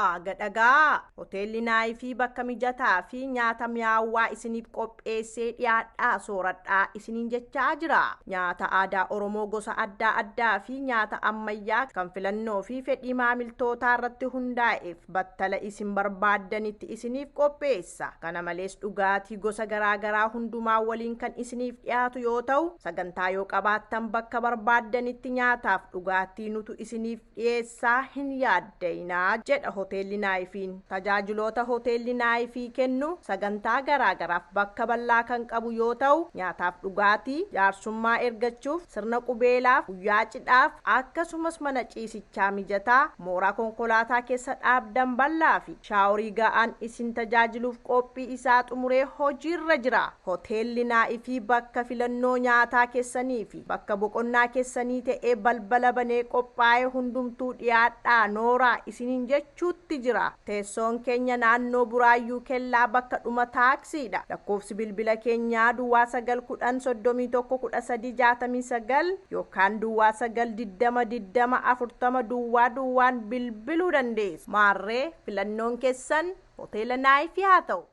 Aaga dhagaa hoteelli Naayifii bakka mijataa fi nyaata mi'aawaa isiniif qopheessee dhiyaadhaa sooradhaa isiniin jechaa jira. Nyaata aadaa Oromoo gosa adda addaa fi nyaata ammayyaa kan filannoo fi fedhii maamiltootaa irratti hundaa'eef battala isin barbaaddanitti isiniif qopheessa. Kana malees dhugaatii gosa garaagaraa hundumaa waliin kan isiniif dhiyaatu yoo ta'u, sagantaa yoo qabaattan bakka barbaaddanitti nyaataaf dhugaatii nutu isiniif dhiyeessaa, hin yaadda'inaa jedha hoteelli Naayifiin. Tajaajiloota hoteelli Naayifii kennu: sagantaa garaagaraaf bakka bal'aa kan qabu yoo ta'u, nyaataaf dhugaatii, jaarsummaa ergachuuf, sirna qubeelaaf, guyyaa cidhaaf, akkasumas mana ciisichaa mijataa, mooraa konkolaataa keessa dhaabdan bal'aa fi shaaworii ga'aan isin tajaajiluuf qophii isaa xumuree hojiirra jira. Hoteelli Naayifii bakka filannoo nyaataa keessanii fi bakka boqonnaa keessanii ta'ee balbala banee qophaa'ee hundumtuu dhiyaadhaa nooraa isiniin jechuutti jira. Teessoon keenya naannoo Buraayyuu Kellaa bakka dhuma taaksiidha. Lakkoofsi bilbila keenyaa 0910311369 yookaan 09202040 00 bilbiluu dandeessu. Maarree, filannoon keessan hoteela Naayifii haa ta'u.